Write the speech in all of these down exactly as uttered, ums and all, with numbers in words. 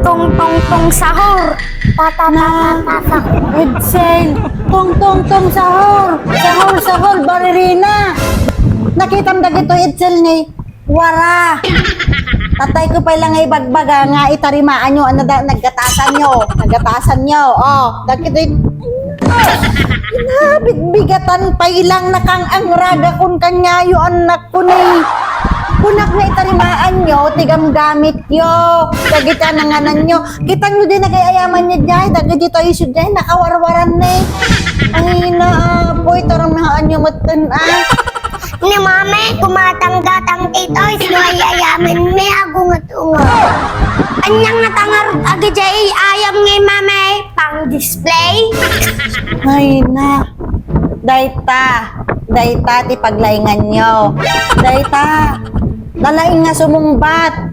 Tong, tong, tong, sahur. Pa, pa, pa, pa, pa, pa. Edsel, tong, tong, tong, sahur. Sahur, sahur, baririna. Nakitam dagitoy, Edsel, ni Wara. Tatay ko pay lang nga ibagbaga nga itarimaanyo, ano da, naggatasanyo. Naggatasanyo. Oh, dagitoy. Ina, bigbigatan pay lang nakang-angraga kun kanyayo, anak ko ni. Kunak nga itarimaanyo, ti gamgamityo. Dagiti nangananyo. Kitanyo di nagay-ayaman niya, jay. Dagiti tayo siya, jay. Nakawarwaran ni. Ay, na, apoy, tarang naanyo metten, ah. Ni Mami, kumatanggatang ti toys no ay-ayamanmi, agunget-unget. Anya nga tangar, agijay ayam nga Mami, pang display? Ay na, dayta, dayta ti paglainganyo. Dayta, nalaing nga sumungbat.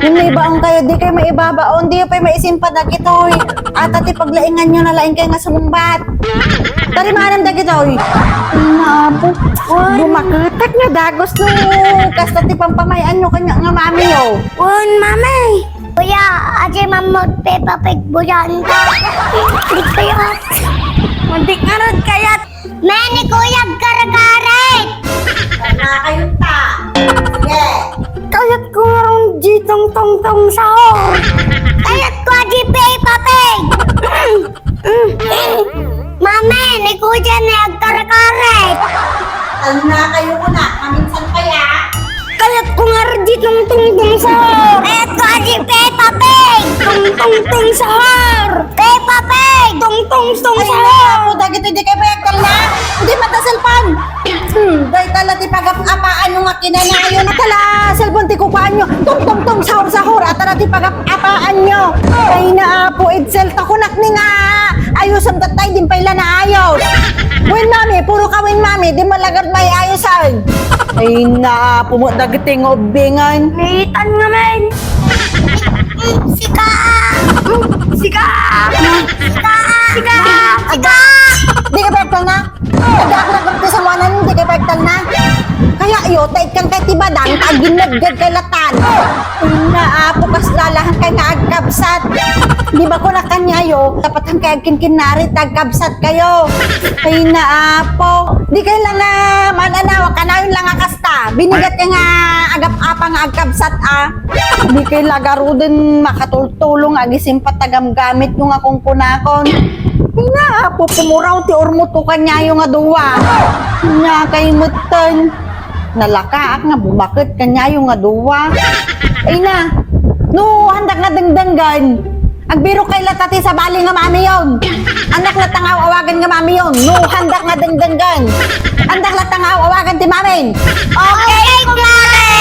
Yung may baon kayo, di kayo maibabaon, di pay maisimpa dagitoy. Ata ti paglaingan nyo, nalaing kayo nga sumungbat. Tarimanan dagitoy. Ay, naapo. Bumaketek nga dagos no. Kasta ti pampamay-an nyo kanya nga mami, oh. Wen, mami. Kuya, adi mamod Peppa Pig buyanta. Di kaya. Hindi nga rin kaya. Men, ni Kuya agkarkarit! Tara kayo ta. Sige. Kayat ko nga ron di tong tong tong sahur. Kayat ko di Peppa Pig! Mami, ni Kuya ni agkarkarit! Tara kayo ko na. Maminsan kaya? Kayat ko nga di tong tong tong sahur. Kayat ko di Peppa Pig. Tong tong tong sahur. Peppa Pig. Tong tong tong sahur. Ay, dagiti di kay bayag kalla. Hindi mata cellphone. Hmm, dayta la ti pagap-apaan nga kinanayon. Tala, cellphone ti kukuan nyo. Tong tong tong sahur sahur. Atara ti pagap-apaan nyo. Ay, naapo, Edsel, takunak ni nga. Ayos ang tatay, din pay la naayos. Wen, mami, puro ka wen, mami. Di malagad may ayos, ay. Ay, naapo mo, dagiti nga ubbingan. Naitan nga, men. Sika! Sika! Sika! Sika! Di ka pagtal na? Nagkakaragrag ti sawanan, di ka pagtal na? Kaya iyo, taid kang kay ti badang, ta aginnadgad kay latan. Ay, naapo, kas lalahan kay nga agkabsat. Di ba ko nakanyayo, dapat kang kay agkinkinari, ta agkabsat kayo. Ay, naapo. Di kayo lang nga mananawa, kanayon lang nga kasta. Binigat ka nga agap-apa nga agkabsat, ah. Di kay lagaruden makatultulong agisimpat tagamgamit nyo nga kungkunakon. Ina, apo, pumuraw ti urmuto kanyayo nga duwa. Ina, kay metten. Nalakaak nga bumaket kanyayo nga duwa. Ina, no, handak nga dengdenggen. Agbirok kay lata ti sabali nga mamiyon. Andak lata nga aw-awagan nga mamiyon. No, handak nga dengdenggen. Andak lata nga aw-awagan ti mamin. Okay, kumare!